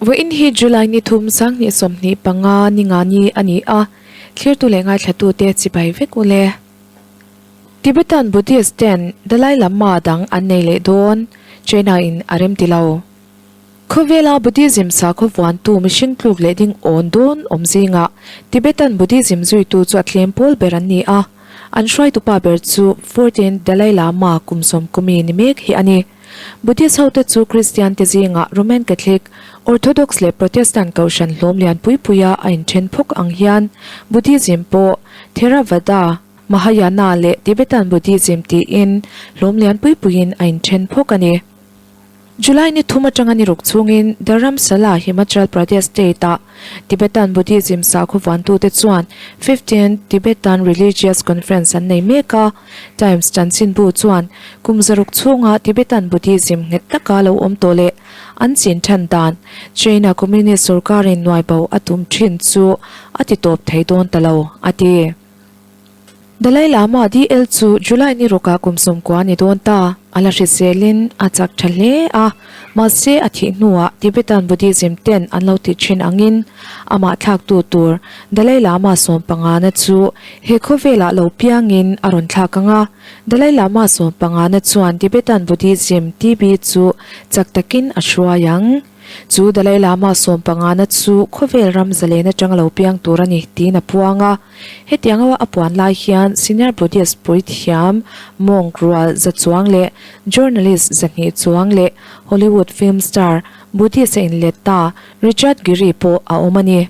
Vawiin hi July ni thum 2025 ni nga ni a ni a, thlirtu leh ngaithlatute chibai vek u le. Tibetan Buddhist ten Dalai Lama dang an nei leh dawn, China in a rem ti lo. Khawvela Buddhism sakhaw vuantu mihring tluk leh ding awn dawn awm zingah Tibetan Buddhism zuitu chu a tlem pawl ber an ni a, an hruaitupa ber chu Fourteenth Dalai Lama kum sawmkumi ni mek hi a ni. Buddhist hote chu Kristian te zingah Roman Catholic, Orthodox leh Protestant kohhran hlawm lian pui puia a inthen phawk ang hian Buddhism pawh Theravada, Mahayana leh Tibetan Buddhism tiin hlawm lian pui puiin a inthen phawk a ni. July ni thum atanga ni ruk chhungin Dharamsala, Himachal Pradesh state-ah Tibetan Buddhism sakhaw vuantute chuan Fifteenth Tibetan Religious Conference an nei mek a. Times chanchinbu chuan kum zaruk chhunga Tibetan Buddhism nghet taka lo awm tawh leh an chin than dan China Communist sorkarin nuaibo a tum thin chu a ti tawp thei dawn ta lo, a ti. Dalai Lama DL chu July ni rukah kum 90 ni dawn ta. A la hriselin a chak tha hle a, mahse a thih hnuah Tibetan Buddhism ten an lo tih thin angin amah thlaktu tur Dalai Lama sawmpangana chu he khawvelah lo piangin a rawn thlak ang a. Dalai Lama sawmpangana chuan Tibetan Buddhism, TB, chu chak takin a hruai ang. Chu Dalai Lama sawmpangana chu khawvel ram zalen atanga lo piang tur a ni tiin a puang a. Hetiang a a puan lai hian Senior Buddhist puithiam monk rual za chuang leh journalist zahnih chuang leh Hollywood film star Buddhist a inlet ta Richard Gere pawh a awm a ni.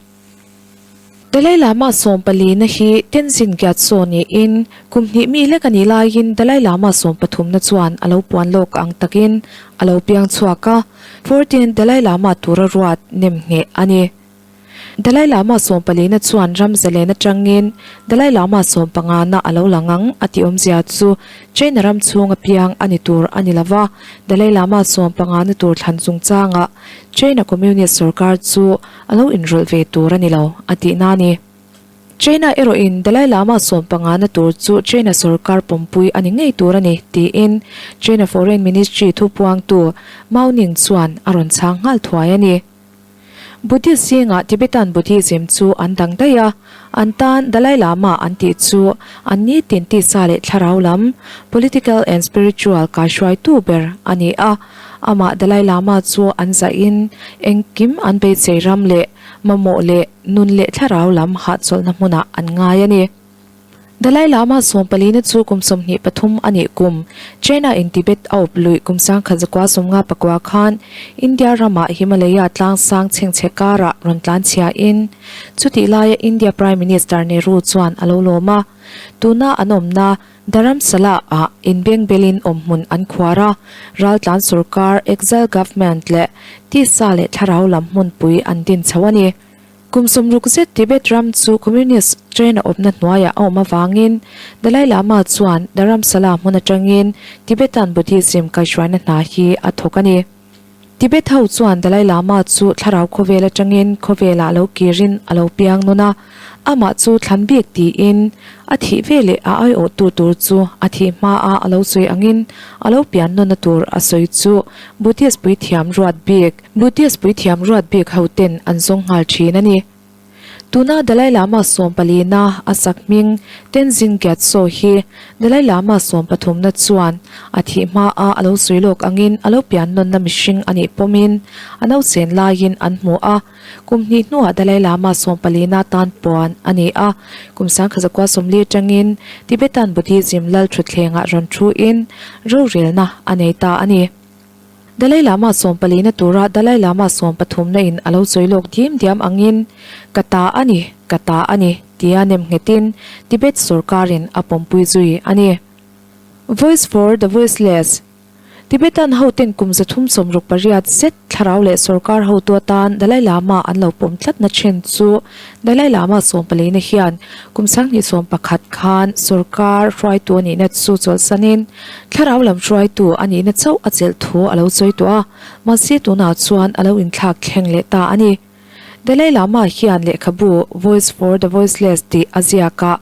Dalai Lama sawmpalina hi Tenzin Gyatso niin kum hnih mi lek a nih laiin Dalai Lama sawmpathumna chuan a lo puan lawk ang takin a lo piang chhuak a, Fourteenth Dalai Lama tura ruat nem ngheh a ni. Dalai Lama sawmpalina chuan ram zalen atangin Dalai Lama sawmpangana a lo lang ang a tih awmzia chu China ram chhung apiang a ni tur a ni lova, Dalai Lama sawmpangana tur thlan chungchangah China Communist sorkar chu a lo inrawlh ve tur a ni lo a tihna a ni. China erawhin Dalai Lama sawmpangana tur chu China sorkar pawmpui a ni ngei tur a ni tiin China Foreign Ministry thupuangtu Mao Ning chuan a rawn chhang nghal thuai a ni. Buddhist zingah Tibetan Buddhism chu an dang daih a, an tan Dalai Lama an tih chu an nitin tisa leh thlarau lam, political and spiritual, kaihruaitu ber a ni a. Amah Dalai Lama chu an zahin engkim an beisei ram leh mamawh leh nun leh thlarau lam hahchawlhna hmunah an ngai a ni. Dalai Lama sawmpalina chu kum 23 a nih kum, China in Tibet a awp luih kum 1959 khan India ramah Himalaya tlang sang chhengchhe karah rawn tlan chhia in chutih laia India Prime Minister Nehru chuan a lo lawm a, tuna an awmna Dharamsala ah inbengbelin awmhmun an khuar a, raltlan sorkar, exile government, leh tisa leh thlarau lam hmunpui an din chho a ni. Kum sawmruk zet Tibet ram chu Communist China awpna hnuaiah a awm avangin Dalai Lama chuan Dharamsala hmun atangin Tibetan Buddhism kaihhruaina hna hi a thawk a ni. Tibet ho chuan Dalai Lama chu thlarau khawvel atangin khawvelah lo kirin a lo piang nawn a, amah chu thlan bik tiin a thih veleh a aiawhtu tur chu a thih hmaa a lo sawi angin a lo pian nawnna tur a sawi chu Buddhist puithiam ruat bik Buddhist puithiam ruat bik ho ten an zawng nghal thin a ni. Tuna Dalai Lama sawmpalina a sak hming Tenzin Gyatso hi Dalai Lama sawmpathumna chuan a thih hmaa a lo sawi lawk angin a lo pian nawnna mihring a nih pawmin a nausen laiin an hmu a. Kum hnih hnuah Dalai Lama sawmpalina tan puan a ni a. Kum 1940 atangin Tibetan Buddhism lal thutthlengah rawn thuin rorelna a nei ta a ni. Dalai Lama sawmpalina tura Dalai Lama sawmpathumna in a lo sawi lawk diam diam angin, Ka ta a ni, ka ta a ni, tia nem nghetin Tibet sorkarin a pawmpui zui a ni. Voice for the Voiceless, Tibetan hoten kum 368 zet thlarau leh sorkar hotu atan Dalai Lama an lo pawm tlatna then chu Dalai Lama sawmpalina hian kum 2011 khan sorkar hruaitu a nihna chu chawlhsanin Thlarau lam hruaitu a nihna chauh a chelh thu a lo sawi tawh a, mahse tunah chuan a lo inthlak thleng leh ta a ni. Dalai Lama hian lehkhabu Voice for the Voiceless tih a ziak a,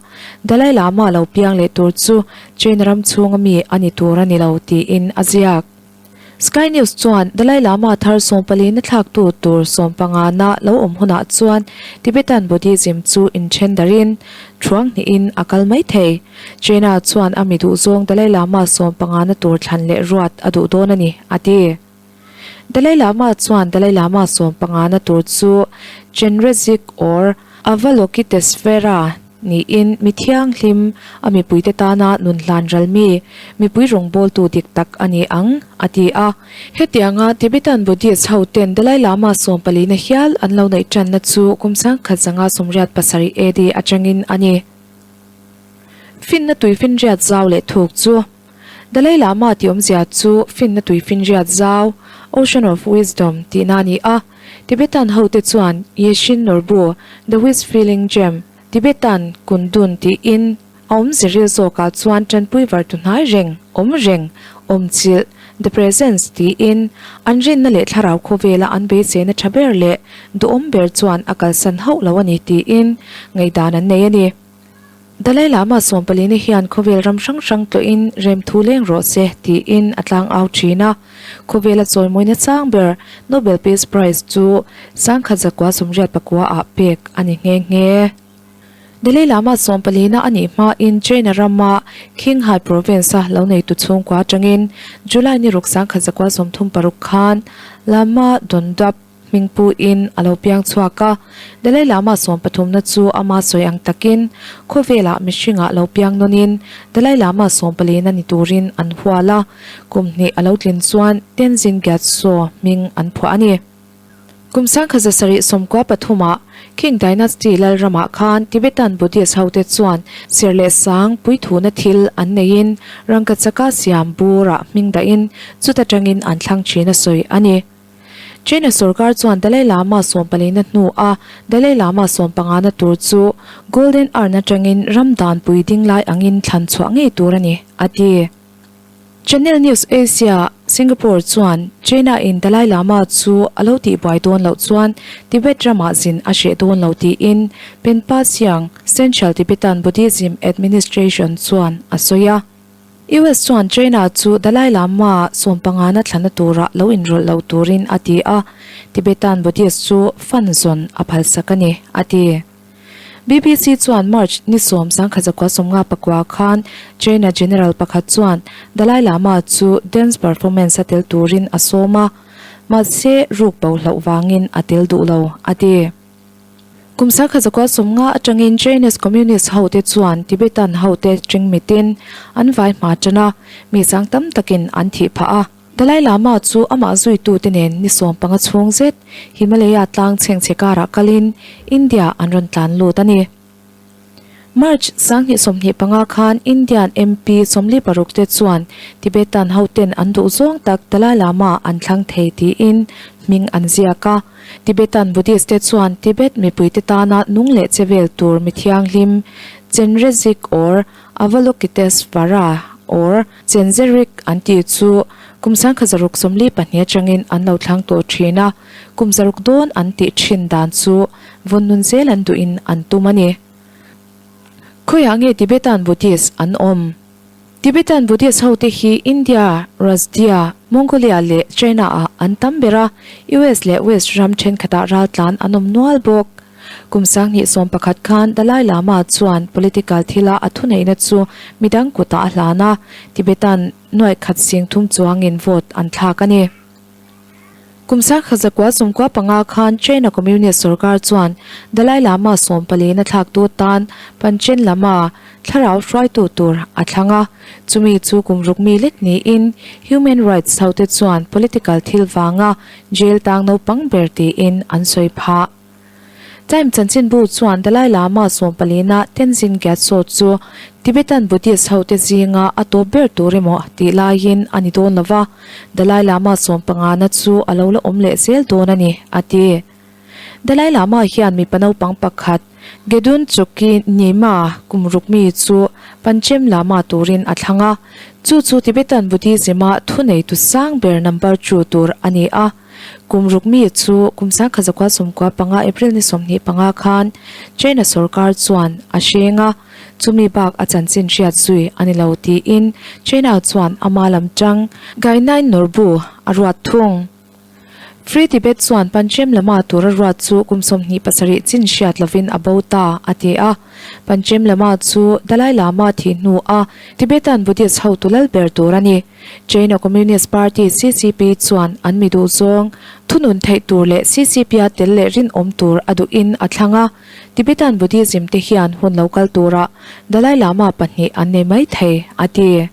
Dalai Lama lo piang leh tur chu China ram chhunga mi a ni tur a ni lo tiin a ziak. Sky News chuan Dalai Lama thar sawmpalina thlaktu tur sawmpangana lo awm hunah chuan Tibetan Buddhism chu inthen darin thuang hnihin a kal mai thei. China chuan a mi duhzawng Dalai Lama sawmpangana tur thlan leh ruat a duh dawn a ni, a ti. Dalai Lama chuan Dalai Lama sawmpangana tur chu Chenrezig or Avalokitesvara niin mi thianghlim a mipuite tana nun hlan ral mi, mipui rawngbawltu dik tak a ni ang, a ti a. Hetianga Tibetan Buddhist hoten Dalai Lama sawmpalina hial an lo neih tanna chu kum sangkhat zanga 87 AD atangin a ni. Finna tuifinriat zau leh thuk chu. Dalai Lama tih awmzia chu finna tuifinriat zau, Ocean of Wisdom, tihna a ni a. Tibetan hote chuan Yeshin Norbu, The Wish Feeling Gem, Tibetan Kundun tiin a awmze ril zawkah chuan tanpui vartu hnai reng, awm reng, awmchilh, The Presence, tiin an rinna leh thlarau khawvela an beiseina tha ber leh duhawm ber chuan a kalsan hauh lo a ni tiin ngaihdan an nei a ni. Dalai Lama sawmpalina hian khawvel ram hrang hrang tlawhin remthu leng rawh se tiin a tlang au thin a. Khawvela chawimawina chang ber Nobel Peace Prize chu sangkhat zakua sawmriat pakua ah pek a ni nghe nghe. Dalai Lama sawmpalina a nih hmain China rama Qinghai Province-a lo neitu chhungkua atangin July ni ruk sangkhat zakua 36 khan Lama Dondup Hming puin a lo piang chhuak a, Dalai Lama sawmpathumna chu ama sawi ang takin khawvelah mihringah lo piang nawnin Dalai Lama sawmpalina ni turin an hual a, kum hnih a lo tlin chuan Tenzin Gyatso hming an phuah a ni. Kum sangkhat zasarih sawmkua pathumah Qing Dynasty lalramah khan Tibetan Buddhist hote chuan serh leh sang puithuna thil an neiin rangkachaka siam burah hming dahin chuta tangin an thlang thin a sawi a ni. China sorkar chuan Dalai Lama sawmpalina hnu a Dalai Lama sawmpangana tur chu Golden Urn atangin ram danpui ding lai angin thlan chhuah ngei tur a ni, a ti. Channel News Asia, Singapore chuan China in Dalai Lama chu a lo tihbuai dawn loh chuan Tibet ramah zin a hreh dawn lo tiin Penpa Siang, Central Tibetan Buddhism Administration chuan a sawi a. US chuan China chu Dalai Lama sawmpangana thlana tura lo inrawlh lo turin a ti a, Tibetan Buddhist chu fan zawn a phalsak a ni, a ti. BBC chuan March ni sawm sangkhat zakua sawmnga pakua khan China General pakhat chuan Dalai Lama chu dance performance a tel turin a sawm a, mahse ruk bo hlauh vangin a tel duh lo, a ti. Kum sakha zakua sawmnga atangin Chinese Communist hote chuan Tibetan hote ṭingmitin an vai hma ṭan a, mi sang tam takin an thih phah a. Dalai Lama chu amah zuitute nen ni 15 chhung zet Himalaya tlang chhengchhe karah kalin India an rawn tlan lut a ni. March 2025 khan Indian MP 46 te chuan Tibetan hoten an duh zawng tak Dalai Lama an thlang thei tiin hming an ziak a. Tibetan Buddhist te chuan Tibet mipuite tana nung leh che vel tur mi thianghlim Chenrezig or Avalokitesvara or Chenzerik an tih chu kum 1642 atangin an lo thlang tawh thin a, kum zaruk dawn an tih thin dan chu vawn nun zel an duhin an tum a ni. Khawiah nge Tibetan Buddhist an awm? Tibetan Buddhist hote hi India, Rusdia, Mongolia leh China ah an tam ber a, US leh West ram thenkhatah raltlan an awm nual bawk. Kum 2011 khan Dalai Lama chuan political thila a thuneihna chu midang kutah a hlan a, Tibetan nuaih khat sing thum chuangin vote an thlak a ni. Kum 1995 khan China Communist sorkar chuan Dalai Lama sawmpalina thlaktu tan Panchen Lama thlarau hruaitu tur a thlang a, chumi chu kum ruk mi lek niin human rights hote chuan political thil vanga jail tang naupang ber tiin an sawi phah. Time chanchinbu chuan Dalai Lama sawmpalina Tenzin Gyatso chu Tibetan Buddhist hote zinga a tawp ber tur emaw tih laiin a ni dawn lo va, Dalai Lama sawmpangana chu a lo la awm leh zel dawn a ni, a ti. Dalai Lama hian mipa naupang pakhat Gedun Chokyi Nyima kum ruk mi chu Panchen Lama turin a thlang a, chu chu Tibetan Buddhism-a thuneitu sang ber number two tur a ni a. Kum ruk mi chu kum 1995 April ni 25 khan China sorkar chuan a hreng a. Chumi bak a chanchin hriat zui a ni lo tiin China chuan ama lam tang Gainain Norbu a ruat thung. Free Tibet chuan Panchem Lama tura ruat chu kum 27 chin hriat lovin a bo ta, a ti a. Panchem Lama chu Dalai Lama thih hnu a Tibetan Buddhist hotu lal ber tur a ni. China Communist Party, CCP, chuan an mi duh zawng thunun theih tur leh CCP-a tel leh rinawm tur a duhin a thlang a. Tibetan Buddhism te hian hun lo kal turah Dalai Lama pahnih an nei mai thei, a ti.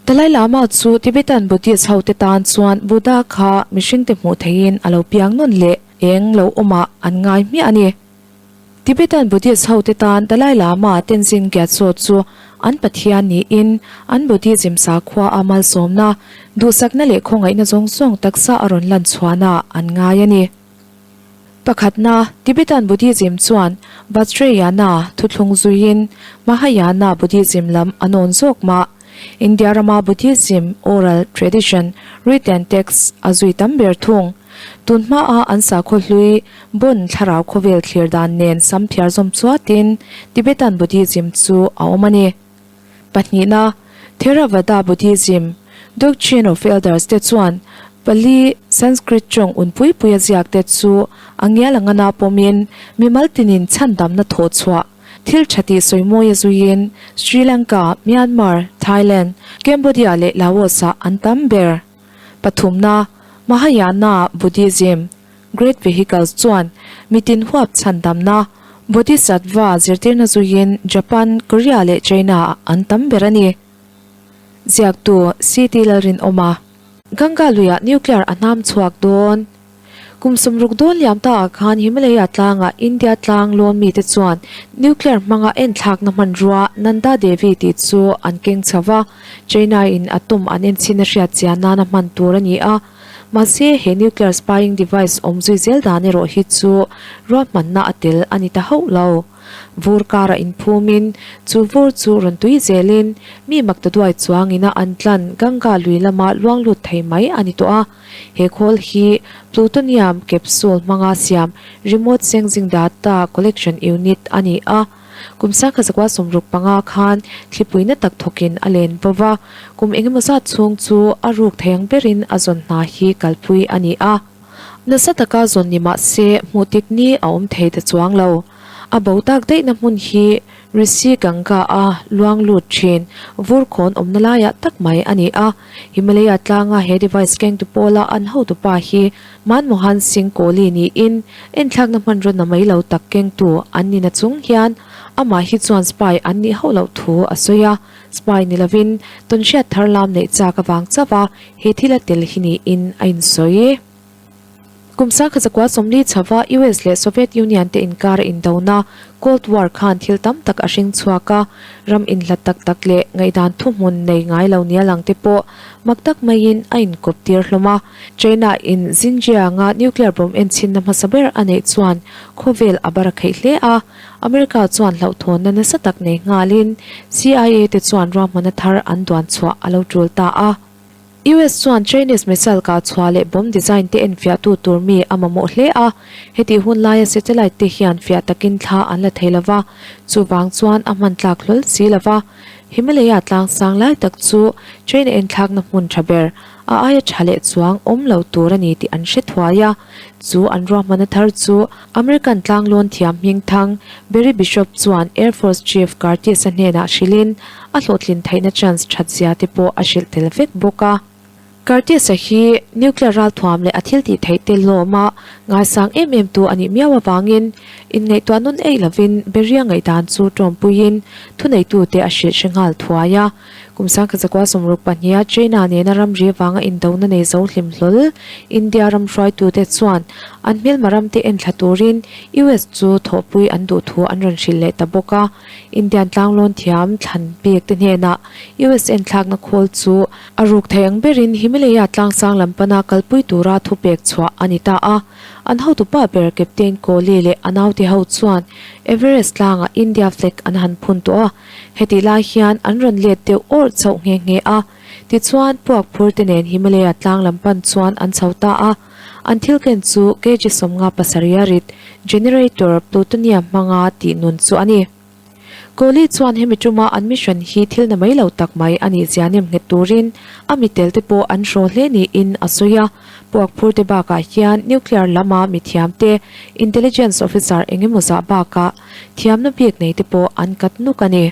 Dalai Lama chu Tibetan Buddhist hote tan chuan Buddha kha mihringte hmuh theihin a lo piang nawn leh eng lo awmah an ngai hmiah a ni. Tibetan Buddhist hote tan Dalai Lama Tenzin Gyatso chu an pathian niin an Buddhism sakhua a malsawmna, duhsakna leh khawngaihna zawng zawng taksa a rawn lan chhuahna an ngai a ni. Pakhatna, Tibetan Buddhism chuan Vajrayana thuthlung zuiin Mahayana Buddhism lam a nawn zawk mah. India rama Buddhism oral tradition, written text, a zui tam ber thung. Tun hmaa an sakhaw hlui Bon thlarau khawvel thlir dan nen sam phiar zawm chuatin Tibetan Buddhism chu a awm a ni. Pahnihna, Theravada Buddhism, Doctrine of Elders te chuan Pali, Sanskrit tawng unpui pui a ziak te chu a ngial anga na pawmin mimal tinin chhandamna thawh chhuah thil tha tih sawimawi a zuiin Sri Lanka, Myanmar, Thailand, Cambodia leh Laos ah an tam ber. Pathumna, Mahayana Buddhism, Great Vehicles chuan mitin huap chhandamna, Bodhisattva zirtirna zuiin Japan, Korea leh China ah an tam ber a ni. Ziaktu CT Lalrinawma. Ganga luiah nuclear a hnam chhuak dawn. Kum 60 dawn liam ta ah khan Himalaya tlangah India tlang lawn mite chuan nuclear hmanga enthlakna hmanrua Nanda Devi tih chu an keng chho va, China in atom an enchhin a hriat chian nana hman tur a ni a. Mahse, he nuclear spying device awm zui zel dan erawh hi chu ruahmanna a tel a ni ta hauh lo. Vur karah inphumin, chu vur chu rawn tui zelin mi maktaduai chuangin a an tlan Ganga lui lama luang lut thei mai a ni tawh a. He khawl hi plutonium capsule hmanga siam remote sensing data collection unit a ni a. Kum 1965 khan thlipui na tak thawkin a len bo va, kum engemaw zat chhung chu a ruk thei ang berin a zawn hna hi kalpui a ni a. Nasa taka zawn ni mah se hmuh tik ni a awm thei ta chuang lo. A bo tak daihna hmun hi Rishi Ganga a luang lut thin vur khawn awmna laiah tak mai a ni a. Himalaya tlanga he device kengtu pawla an hotupa hi Manmohan Singh Kohli niin enthlakna hmanraw na mai lo tak kengtu an ni na chung hian amah hi chuan spy an nih hauh loh thu a sawi a. Spy ni lovin tawnhriat thar lam neih chak avang chauh a he thil a tel hi niin a insawi. Kum 1940 chhava US leh Soviet Union te inkar a indona Cold War khan thil tam tak a hring chhuak a, ram inhlat tak tak leh ngaihdan thuhmun nei ngai lo nia lang te pawh mak tak maiin a inkawp tir hlawm a. China in Xinjiang-a nuclear bomb enchhinna hmasa ber a neih chuan khawvel a bar a kheih hle a, America chuan hlauhthawnna nasa tak nei nghalin CIA te chuan ruahmanna thar an duan chhuah a lo tul ta a. US chuan Chinese missile kah chhuah leh bomb design te enfiahtu tur mi a mamawh hle a, hetih hun laia satellite te hian fiah takin thla an la thei lova, chuvang chuan a hman tlak hlawl si lova. Himalaya tlang sang lai tak chu China enthlakna hmun tha ber, a aia tha leh chuang awm lo tur a ni tih an hre thuai a, chu an ruahmanna thar chu American tlanglawn thiam hmingthang Barry Bishop chuan Air Force Chief Curtis-a hnenah hrilhin a hlawhtlin theihna chance that zia te pawh a hrilh tel vek bawk a. Curtis-a hi nuclear ralthuam leh a thil tih theih te lawma ngaisang em em tu a nih miau avangin inngaihtuah nawn eih lovin Barry-a ngaihdan chu tawmpuiin thuneitute a hrilh hre nghal thuai a. Kum 1962-a China nena ramri vanga indona nei zo hlim hlawl India ram hruaitute chuan an hmelma ramte enthla turin US chu thawhpui an duh thu an rawn hrilh leh ta bawk a. Indian tlanglawn thiam thlan pek te hnenah US enthlakna khawl chu a ruk thei ang berin Himalaya tlangsang lam pana kalpui tura thupek chhuah a ni ta a. An hotupa ber Captain Kohli leh a naute ho chuan Everest tlangah India flag an han phun tawh a. Hetih lai hian an rawn let deuh awrh chauh nghe nghe a, tichuan puak phur te nen Himalaya tlang lam pan chuan an chho ta a. An thil ken chu kg 57 rit generator plutonium hmanga tih nun chu a ni. Kohli chuan hemi tuma an mission hi thil na mai lo tak mai a nih zia nem nghet turin a mitel te pawh an hraw hle niin a sawi a. Puak phur te bakah hian nuclear lama mithiam te, intelligence officer eng emaw zah bakah thiamna bik nei te pawh an kat nuk a ni.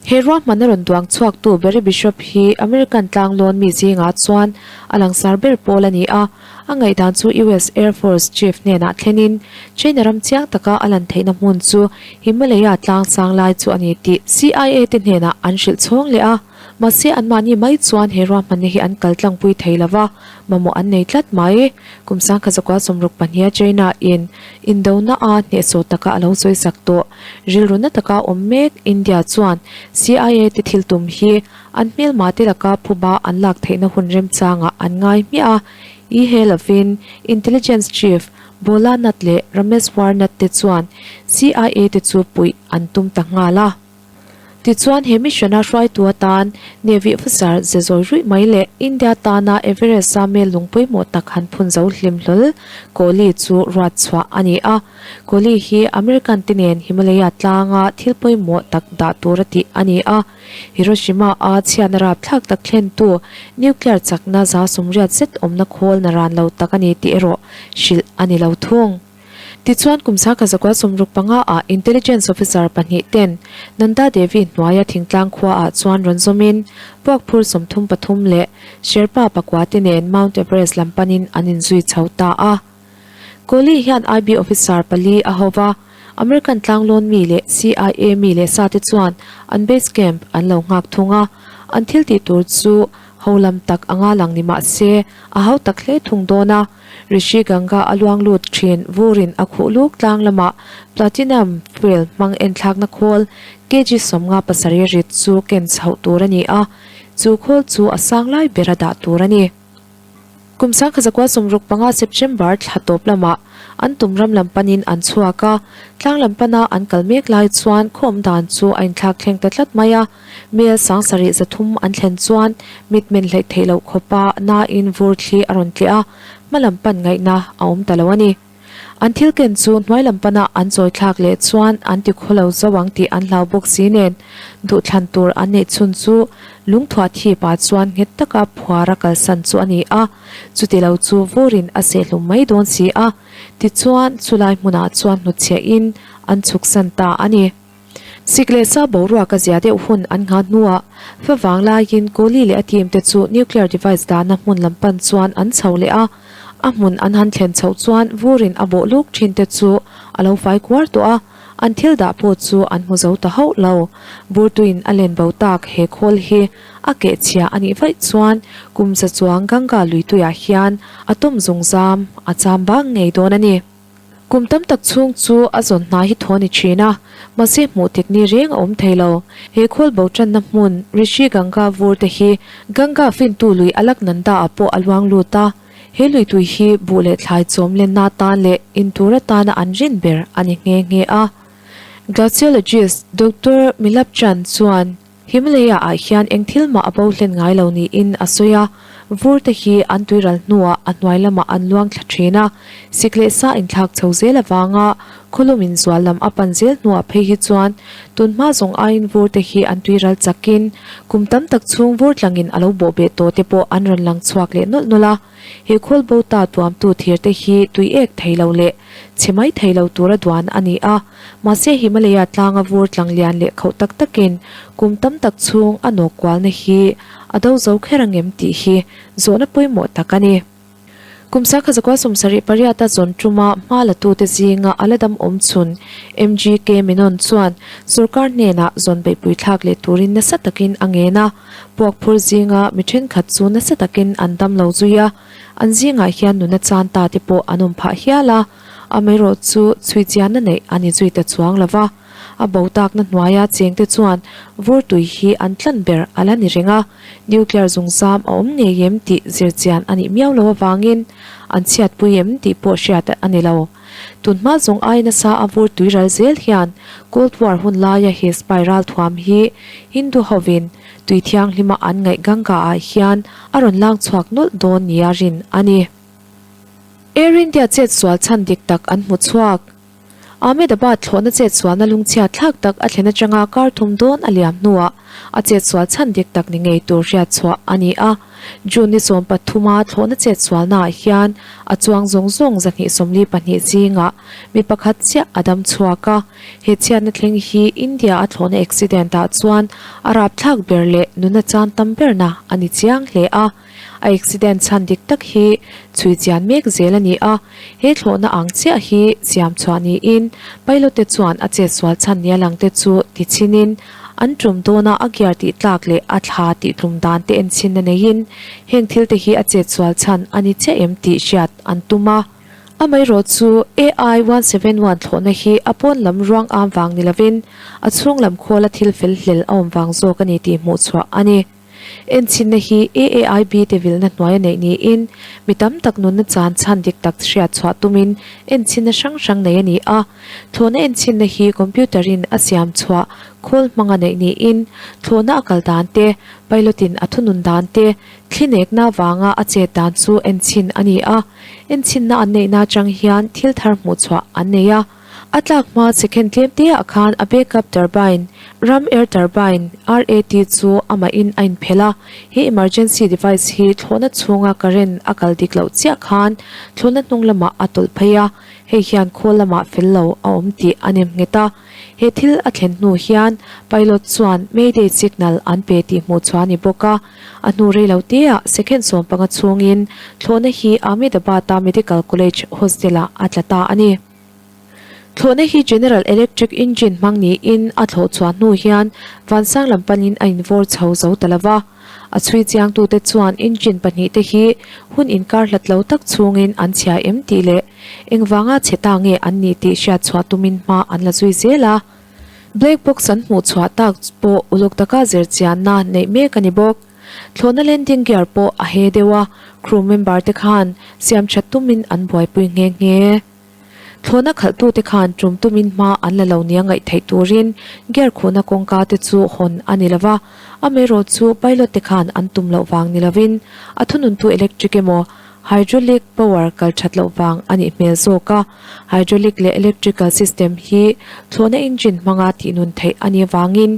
He ruahmanna rawn duang chhuaktu Barry Bishop hi American tlanglawn mi zingah chuan a langsar ber pawl a ni a, a ngaihdan chu US Air Force Chief hnenah thlenin China ram chiang taka a lan theihna hmun chu Himalaya tlang sang lai chu a ni tih CIA te hnenah an hrilh chhawng leh a, mahse anmahni mai chuan he ruahmanna hi an kal tlangpui thei lo va, mamawh an nei tlat mai. Kum sangkhat zakua sawmruk pahniha China in indona a hnehsawh taka a lo sawisak tawh. Rilru na taka awm mek India chuan CIA te thil tum hi an hmelma te laka phuba an lak theihna hun remchangah an ngai hmiah a, i he lovin Intelligence Chief Bhola Nath leh Rameswar Nath te chuan CIA te chu puih an tum ta nghal a. Tichuan he mission-a hruaitu atan Navy officer ze zawi ruih mai leh India tana Everest-a mel lung pawimawh tak han phun zo hlim hlawl Kohli chu ruat chhuah a ni a. Kohli hi American te nen Himalaya tlanga thil pawimawh tak dah tura tih a ni a. Hiroshima-a chhiatna rapthlak tak thlentu nuclear chakna za sumriat zet awmna khawl naran lo tak a ni tih erawh hrilh a ni lo thung. Tichuan kum sangkhat zakua 65 ah Intelligence Officer pahnih ten Nanda Devi hnuaia thingtlang khua ah chuan rawn zawmin puak phur 33 leh Sherpa pakua te nen Mount Everest lam panin an inzui chho ta a. Kohli hian IB Officer pali a ho va, American tlanglawn mi leh CIA mi leh sa te chuan an base camp an lo nghak thung a, an thil tih tur chu ho lam tak anga lang ni mah se a hau tak hle thung dawn a. Rishi Ganga a luang lut thin vurin a khuh luk tlang lamah Platinum Fuel hmang enthlakna khawl kg 57 rit chu ken chhoh tur a ni a, chu khawl chu a sang lai bera dah tur a ni. Kum 1965 September thla tawp lamah an tum ram lam panin an chhuak a, tlang lam pana an kal mek lai chuan khaw awm dan chu a inthlak thleng ta tlat mai a. Mel 7300 an thlen chuan mitmen hleih theih loh khawpa nain vur thli a rawn tleh a, hma lam pan ngaihna a awm ta lo a ni. An thil ken chu hnuai lam pana an chawi thlak leh chuan an ti khaw lo zo ang tih an hlau bawk si nen duhthlan tur an neih chhun chu lungthuah thip ah chuan nghet taka phuar a kalsan chu a ni a, chuti lo chu vurin a sehhlum mai dawn si a, tichuan chulai hmunah chuan hnutchhiah in an chhuksan ta a ni. Sik leh sa boruak a zia deuh hun an nghah hnuah favang laiin Kohli leh a team te chu nuclear device dahna hmun lam pan chuan an chho leh a, a hmun an han thlen chhoh chuan vurin a bawh luk thin te chu a lo fai kuar tawh a, an thil dah pawh chu an hmu zo ta hauh lo. Burtuiin a len bo tak he khawl hi a keh chhia a nih vaih chuan kum za chuang Ganga luituiah hian a tawm zungzam a cham bang ngei dawn a ni. Kum tam tak chhung chu a zawn hna hi thaw a ni thin a, mahse hmuh tik ni reng a awm thei lo. He khawl bo tanna hmun Rishi Ganga vur te hi Ganga fintu lui Alaknanda ah pawh a luang lut a, he lui tui hi buh leh thlai chawm lenna atan leh in tur atana an rin ber a ni nghe nghe a. Glaciologist Doctor Milap Chand chuan Himalaya ah hian eng thil mah a bo hlen ngai lo niin a sawi a, vur te hi an tuiral hnuah a hnuai lamah an luang thla thin a, sik leh sa inthlak chho zel avanga khawlum in zual lam a pan zel hnuah phei hi chuan tunhma zawng aiin vur te hi an tuiral chakin kum tam tak chhung vur tlangin a lo bawh beh tawh te pawh an rawn lang chhuak leh nawlh nawlh a. He khawl bo ta tuamtu thir te hi tui ek thei lo leh chhe mai thei lo tura duan a ni a, mahse Himalaya tlanga vur tlang lian leh khauh tak takin kum tam tak chhung a nawk kualna hi a do zo kher ang em tih hi zawhna pawimawh tak a ni. Kum sakha zakua 78 a zawn tuma hma latute zinga a la dam awm chhun MGK Menon chuan sorkar hnenah zawn beihpui thlak leh turin nasa takin a ngen a. Puak phur zinga mi thenkhat chu nasa takin an dam lo zui a, an zingah hian nuna chan ta te pawh an awm phah hial a, amaherawh chu chhui chianna neih a ni zui ta chuang lo va. A bo takna hnuaia chengte chuan vur tui hi an tlan ber a la ni reng a, nuclear zungzam a awm ngei em tih zir chian a nih miau lo avangin an chhiatpui em tih pawh hriat a ni lo. Tunhma zawng ai nasa a vur tui ral zel hian Cold War hun laia he spy ral thuam hi Hindu hovin tui thianghlima an ngaih Ganga ah hian a rawn lang chhuak nawlh dawn nia rin a ni. Air India chet sual chhan dik tak an hmu chhuak. Ahmedabad thlawhna chetsualna lungchhiat thlak tak a thlen atanga kar thum dawn a liam hnuah a chetsual chhan dik tak ni ngei tur hriatchhuah a ni a. June ni sawmpathuma thlawhna chetsualnaah hian a chuang zawng zawng 242 zingah mi pakhat chiah a dam chhuak a. He chhiatna thleng hi India a thlawhna accident ah chuan a rapthlak ber leh nuna chan tam berna a ni chiang hle a. A accident chhan dik tak hi chhui chian mek zel a ni a, he thlawhna ang chiah hi siam chhuah niin pilot te chuan a chetsual chhan nia lang te chu ti chhin in an tum dawna a gear tih tlak leh a thla tih tlum dan te en chhin na neiin heng thil te hi a chetsual chhan a ni chiah em tih hriat an tum a. Amaherawh chu AI 171 thlawhna hi a pawn lam ruang am vang ni lovin a chhung lam khawla thil fel hlel a awm vang zawk a ni tih hmuh chhuah a ni. Enchhinna hi AAIB te vilna hnuaia neih niin mi tam tak nunna chan chhan dik tak hriat chhuah tumin enchhinna hrang hrang nei a ni a. Thlawhna enchhinna hi computer in a siam chhuah khawl hmanga neih niin thlawhna a kal dan te, pilot in a thunun dan te, thlinekna vanga a chet dan chu enchhin a ni a. Enchhinna an neihna atang hian thil thar hmuh chhuah an nei a. A tlak hma second tlem te ah khan a backup turbine, ram air turbine, RAT, chu amahin a inphelh a. He emergency device hi thlawhna chhunga current a kal dik loh chiah khan thlawhna hnung lamah a tawlh phei a, hei hian khawl lamah fel lo a awm tih a nem nghet a. He thil a thlen hnu hian pilot chuan mayday signal an pe tih hmuh chhuah a ni bawk a. A hnu rei lo teah second 15 chhungin thlawhna hi Ahmedabad-a Medical College Hostel-ah a tla ta a ni. Thlawhna hi General Electric engine hmang niin a thlawh chhuah hnu hian vansang lam panin a invawr chho zo ta lo va. A chhui chiangtute chuan engine pahnihte hi hun inkar hlat lo tak chhungin an chhia em tih leh engvanga chhe ta nge an nih tih hriat chhuah tumin hma an la zui zel a. Black box an hmuh chhuah tak pawh uluk taka zir chianna neih mek a ni bawk. Thlawhna landing gear pawh a he deuh a, crew member te khan siam that tumin an buaipui nghe nghe. Thlawhna khalhtute khan tum tumin hma an la lo nia ngaih theih turin gear khuhna kawngka te chu hawn a ni lova, amaherawh chu pilot te khan an tum loh vang ni lovin a thununtu electric emaw hydraulic power kal that loh vang a nih hmel zawk a, hydraulic leh electrical system hi thlawhna engine hmanga tihnun theih a nih avangin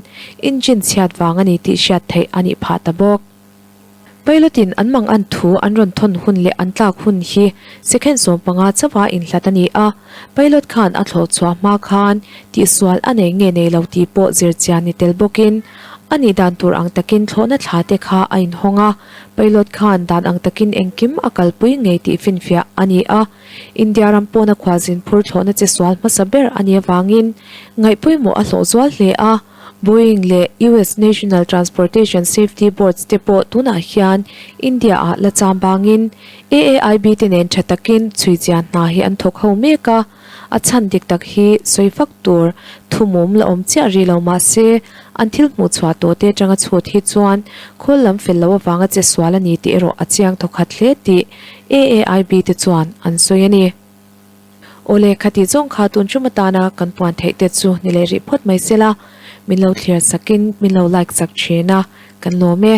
engine chhiat vang a ni tih hriat theih a nih phah ta bawk. Pilot in an mang an thu an rawn thawn hun leh an tlak hun hi second 15 chauha inhlat a ni a, pilot khan a thlawh chhuah hma khan tihsual a nei nge nei lo tih pawh zir chian ni tel bawkin a nih dan tur ang takin thlawhna thla te kha a inhawng a, pilot khan dan ang takin engkim a kalpui ngei tih finfiah a ni a, India ram pawna khualzin phur thlawhna che sual hmasa ber a nih avangin ngaihpawimawh a hlawh zual hle a. Boeing leh US National Transportation Safety Boards te pawh tunah hian India ah la cham bangin AAIB te nen tha takin chhui chian hna hi an thawk ho mek a, a chhan dik tak hi sawi fak tur thumum la awm chiah rih lo mah se an thil hmuh chhuah tawh te atanga chhut hi chuan khawl lam fel lo avanga che sual a ni tih erawh a chiang thawkhat hle tih AAIB te chuan an sawi a ni. Awle, khati zawng kha tun tum atana kan puan theih te chu ni leh rih phawt mai sela, min lo thlir sakin min lo like sak thin a, kan lawm e.